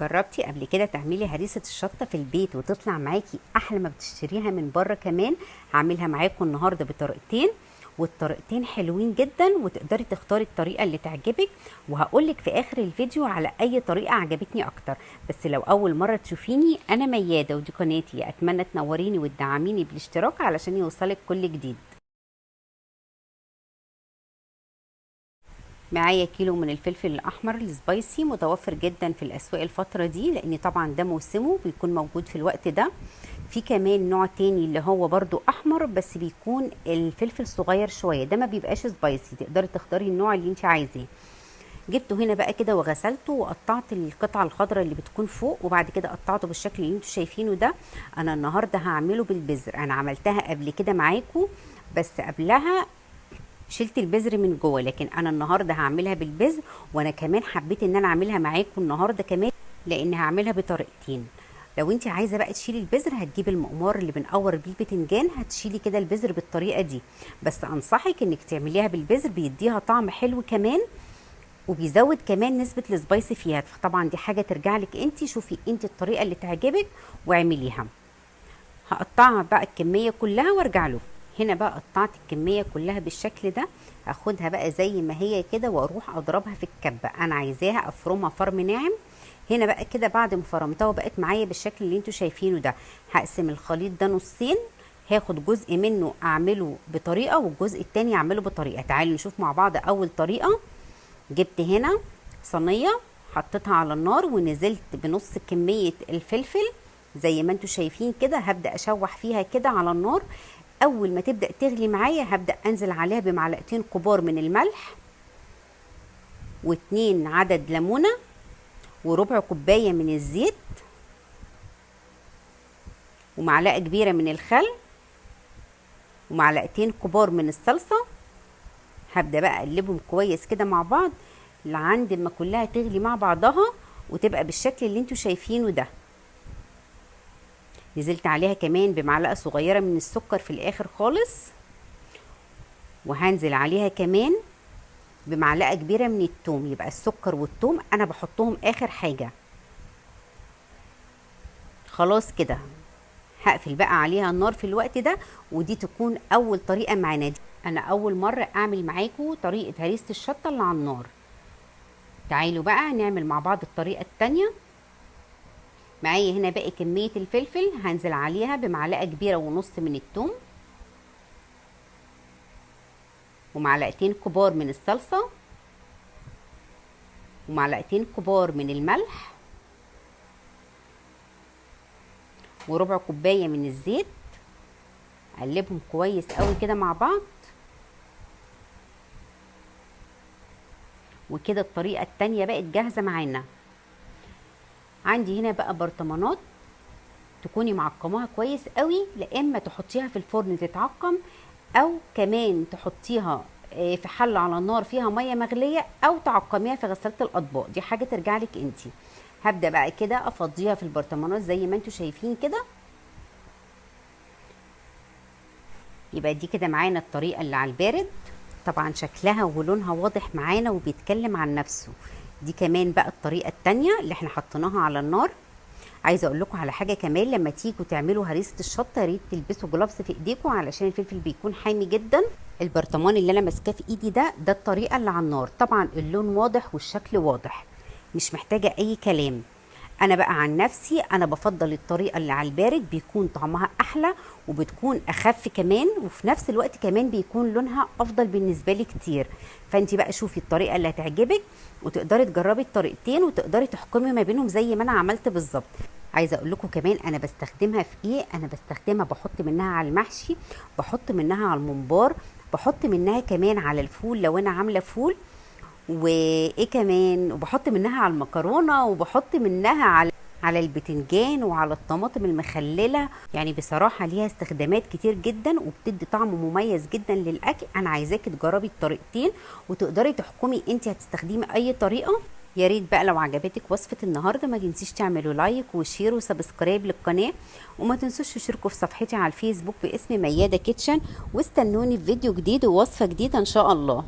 جربتي قبل كده تعملي هريسة الشطة في البيت وتطلع معاكي احلى ما بتشتريها من بره؟ كمان هعملها معاكم النهارده بطريقتين، والطريقتين حلوين جدا وتقدري تختاري الطريقة اللي تعجبك، وهقولك في اخر الفيديو على اي طريقة عجبتني اكتر. بس لو اول مرة تشوفيني، انا ميادة ودي قناتي، اتمنى تنوريني وتدعميني بالاشتراك علشان يوصلك كل جديد. معايا كيلو من الفلفل الاحمر ال spicy، متوفر جدا في الاسواق الفترة دي لان طبعا ده موسمه، بيكون موجود في الوقت ده. في كمان نوع تاني اللي هو برضو احمر بس بيكون الفلفل صغير شوية، ده ما بيبقاش spicy، تقدري تختاري النوع اللي انت عايزاه. جبته هنا بقى كده وغسلته وقطعت القطعة الخضراء اللي بتكون فوق، وبعد كده قطعته بالشكل اللي انتوا شايفينه ده. انا النهارده هعمله بالبذر، انا عملتها قبل كده معاكم بس قبلها شلت البذر من جوه، لكن انا النهارده هعملها بالبذر. وانا كمان حبيت ان انا اعملها معاكم النهارده كمان لان هعملها بطريقتين. لو انت عايزه بقى تشيلي البذر هتجيبي المقمار اللي بنقور بيه البتنجان، هتشيلي كده البذر بالطريقة دي، بس انصحك انك تعمليها بالبذر، بيديها طعم حلو كمان وبيزود كمان نسبه ال spicy فيها. فطبعا دي حاجة ترجع لك انت، شوفي انت الطريقة اللي تعجبك واعمليها. هقطعها بقى الكمية كلها وارجع له. هنا بقى قطعت الكمية كلها بالشكل ده، هاخدها بقى زي ما هي كده واروح اضربها في الكبه، انا عايزاها افرمها فرم ناعم. هنا بقى كده بعد ما فرمتها وبقت معايا بالشكل اللي انتوا شايفينه ده، هقسم الخليط ده نصين، هاخد جزء منه اعمله بطريقة والجزء التاني اعمله بطريقة. تعالوا نشوف مع بعض اول طريقه. جبت هنا صينية حطيتها على النار ونزلت بنص كمية الفلفل زي ما انتوا شايفين كده، هبدا اشوح فيها كده على النار. اول ما تبدا تغلي معايا هبدا انزل عليها بمعلقتين كبار من الملح و2 عدد ليمونه وربع كوباية من الزيت ومعلقة كبيرة من الخل ومعلقتين كبار من الصلصه. هبدا بقى اقلبهم كويس كده مع بعض لعند ما كلها تغلي مع بعضها وتبقى بالشكل اللي انتوا شايفينه ده. نزلت عليها كمان بمعلقه صغيرة من السكر في الاخر خالص، وهنزل عليها كمان بمعلقه كبيرة من التوم. يبقى السكر والتوم انا بحطهم اخر حاجة. خلاص كده هقفل بقى عليها النار في الوقت ده، ودي تكون اول طريقه معانا. دي انا اول مرة اعمل معاكم طريقه هريسه الشطه اللي على النار. تعالوا بقى نعمل مع بعض الطريقة التانية. معايا هنا باقي كمية الفلفل، هنزل عليها بمعلقه كبيرة ونص من التوم ومعلقتين كبار من الصلصه ومعلقتين كبار من الملح وربع كوباية من الزيت. قلبهم كويس قوي كده مع بعض. وكده الطريقة التانية بقت جاهزة معانا. عندي هنا بقى برطمانات تكوني معقماها كويس قوي، لا اما تحطيها في الفرن تتعقم، او كمان تحطيها في حله على النار فيها مية مغليه، او تعقميها في غسالة الاطباق، دي حاجة ترجع لك انتي. هبدا بقى كده افضيها في البرطمانات زي ما انتوا شايفين كده. يبقى دي كده معانا الطريقة اللي على البارد، طبعا شكلها ولونها واضح معانا وبيتكلم عن نفسه. دي كمان بقى الطريقة التانية اللي احنا حطيناها على النار. عايزه اقول لكم على حاجة كمان، لما تيجوا تعملوا هريسه الشطه يا ريت تلبسوا جلافز في ايديكم علشان الفلفل بيكون حامي جدا. البرطمان اللي انا ماسكاه في ايدي ده الطريقة اللي على النار، طبعا اللون واضح والشكل واضح، مش محتاجه اي كلام. انا بقى عن نفسي انا بفضل الطريقة اللي على البارد، بيكون طعمها احلى وبتكون اخف كمان، وفي نفس الوقت كمان بيكون لونها افضل بالنسبة لي كتير. فانت بقى شوفي الطريقة اللي هتعجبك وتقدري تجربي الطريقتين وتقدري تحكمي ما بينهم زي ما انا عملت بالظبط. عايزه اقول لكم كمان انا بستخدمها في ايه. انا بستخدمها بحط منها على المحشي، بحط منها على الممبار، بحط منها كمان على الفول لو انا عامله فول، وايه كمان، وبحط منها على المكرونه، وبحط منها على البتنجان وعلى الطماطم المخلله. بصراحة ليها استخدامات كتير جدا وبتدي طعم مميز جدا للاكل. انا عايزاكي تجربي الطريقتين وتقدري تحكمي انت هتستخدمي اي طريقه. يا ريت بقى لو عجبتك وصفه النهارده ما تنسيش تعملوا like و share و subscribe للقناة، وما تنسوش تشتركوا في صفحتي على الفيسبوك باسم مياده كيتشن، واستنوني في فيديو جديد ووصفه جديدة ان شاء الله.